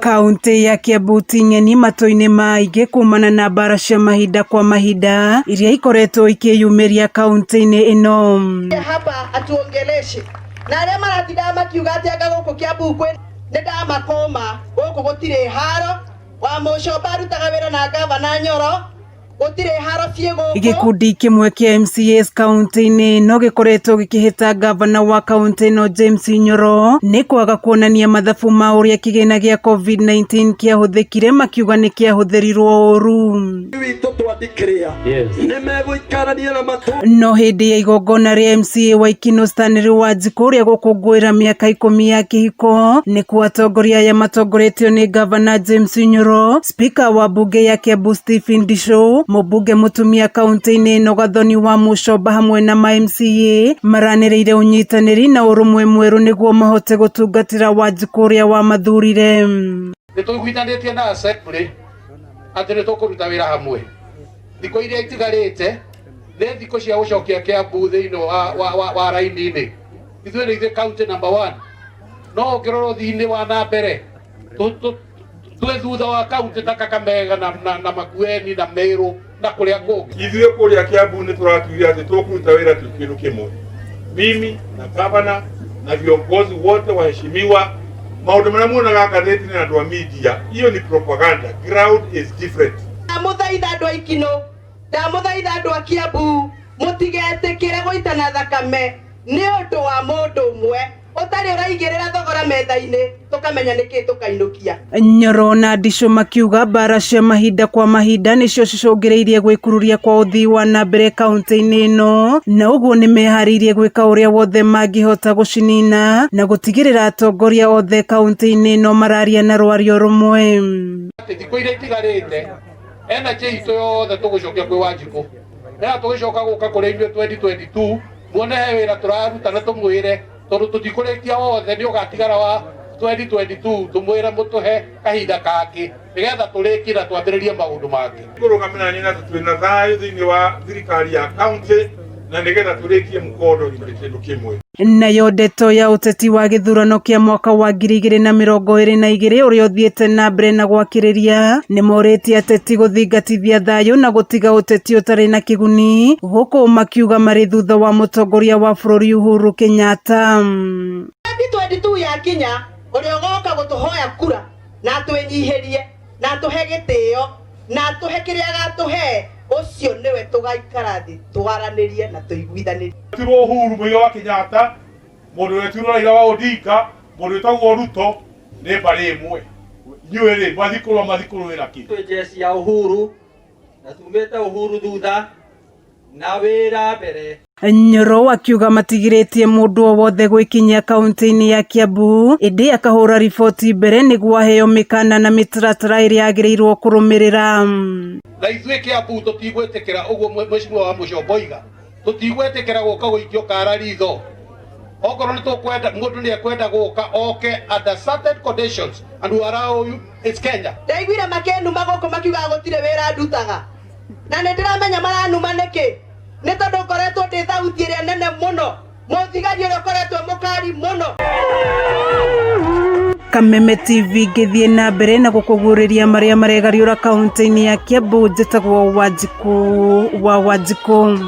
Kaunti ya Kiambu ti ng'eni matũ-inĩ ma aingĩ kumana na mbara cia mahinda kwa mahinda iria ikoretwo ikĩyumĩria kaunti-inĩ ĩno. Hapa atuongeleshe na arĩa maratindaga makiuga atĩ anga gũkũ Kiambu kwĩ nĩ ndamakũma gũkũ gũtirĩ haro wa Mũcomba arutaga wĩra na gavana Nyoro gũtirĩ haro ciĩ gũkũ. Gĩkundi kĩmwe kĩa MCAs kaunti-inĩ ĩno gĩkoretwo gĩkĩhĩta gavana wa kaunti ĩno James Nyoro nĩ kwaga kuonania mathabu ma ũrĩa kĩgĩna gĩa COVID-19 kĩahũthĩkire, makiuga nĩ kĩahũthĩrirwo ũru. Witũ twandikĩrĩa nĩ megũikarania na matũ. No hĩndĩ ya igongona rĩa MCA wa Ikino Stanley Wanjikũ rĩa gũkũngũĩra mĩaka 10 ya kĩhiko, nĩkuo atongoria aya matongoretio nĩ gavana James Nyoro, spika wa mbunge ya Kiambu Stephen Ndisho, mũmbunge mũtumia kaunti-inĩ ĩno Gathoni wa Mũcomba hamwe na ma MCA maranĩrĩire ũnyitanĩri na ũrũmwe mwerũ nĩguo mahote gũtungatĩra Wanjikũ ũrĩa wamathurire. Nĩ tũiguithanĩtie na assembly atĩ nĩ tũkũruta wĩra hamwe thikũ iria itigarĩte nĩ thikũ cia gũcokia Kiambu thĩinĩ wa raini-inĩ. Ithuĩ nĩ ithuĩ county number 1, no ũngĩrora ũthii-inĩ wa na mbere twĩ thutha wa kaunti ta Kakamega na Makueni na Meru na kũrĩa kũngĩ. Ithuĩ kũrĩa Kiambu nĩ tũratuire atĩ tũkũruta wĩra twĩ kĩndũ kĩmwe, mimi na gavana na viongozi wote waheshimiwa. Maũndũ marĩa muonaga ngathĩti na andũ a media, hiyo ni propaganda. Ground is different. Ndamũthaitha andũ a Ikino, ndamũthaitha andũ a Kiambu, mũtigetĩkĩre gũitana thakame nĩ ũndũ wa mũndũ ũmwe ũtarĩ ũraigĩrĩra thogora metha-inĩ tũkamenya nĩkĩ tũkainũkia. Nyoro na Ndisho makiuga mbara cia mahinda kwa mahinda nĩcio cicũngĩrĩirie gwĩkururia kwa ũthii wa na mbere kaunti-inĩ ĩno, na ũguo nĩ meharĩirie gwĩka ũrĩa wothe mangĩhota gũcinina na gũtigĩrĩra atongoria othe kaunti-inĩ ĩno mararia na rwario rũmwe. Atĩ thikũ iria itigarĩte energy itũ yothe tũgũcokia kwĩ Wanjikũ, nĩgetha tũgĩcoka gũka kũrĩ inyuĩ 2022 muone he wĩra tũraruta na tũmwĩre tondũ tũtikũrĩkia wothe nĩ ũgatigara wa 2022 tũmwĩre mũtũhe kahinda kangĩ nĩgetha tũrĩkie na twambĩrĩrie maũndũ mangĩ. Kũrũgamĩra nĩ na twĩna thayũ thĩinĩ wa thirikari ya kaunti na nĩgetha tũrĩkie mũkondo tũrĩ kĩndũ kĩmwe. Nayo ndeto ya ũteti wa gĩthurano kĩa mwaka wa 2022 ũrĩa ũthiĩte na mbere na gwakĩrĩria nĩ morĩtie ateti gũthingatithia thayũ na gũtiga ũteti ũtarĩ na kĩguni, gũkũ makiuga marĩ thutha wa mũtongoria wa bũrũri Uhuru Kenyatta. 2022 yakinya ũrĩa ũgoka gũtũhoya kura na atwĩnyihĩrie na atũhe gĩtĩo na atũhe kĩrĩa agatũhe, ũcio nĩwe tũgaikara thĩ twaranĩrie na tũiguithanĩrie. Tirwo Uhuru Muigai wa Kenyatta, mũndũ wetirwo Raila wa Odinga, mũndũ wĩtagwo Ruto nĩ mbarĩ ĩmwe. Inyuĩ rĩ mwathiĩ kũrũa mwathiĩ kũrũĩra kĩ? Twĩ jeshi ya Uhuru na tumĩte Uhuru thutha na wĩra mbere. Nyoro akiuga matigirĩtie mũndũ o wothe gwĩkinyia kaunti-inĩ ya Kiambu, ĩndĩ akahũra riboti mbere nĩguo aheo mĩkana na mĩtaratara ĩrĩa agĩrĩirwo kũrũmĩrĩra. Na ithuĩ Kiambu tũtigwĩtĩkĩra ũguo mheshimiwa wa Mũcomba oiga, tũtigwĩtĩkĩra gũka gũikio kara ritho. Okorwo nĩ tũkwenda mũndũ nĩ ekwenda gũka oke under certain conditions and we allow you, it's Kenya. Ndaiguire makĩnuma gũkũ makiugaga gũtirĩ wĩra ndutaga, na nĩ ndĩramenya maranuma nĩkĩ, nĩ tondũ ngoretwo ndĩ thauti ĩrĩa nene mũno, mũthigari ũrĩa ũkoretwo mũkari mũno. Kameme TV ngĩthiĩ na mbere na gũkũguũrĩria marĩa maregariũra kaunti-inĩ ya Kiambu. Njĩtagwo Wanjikũ wa Wanjikũ.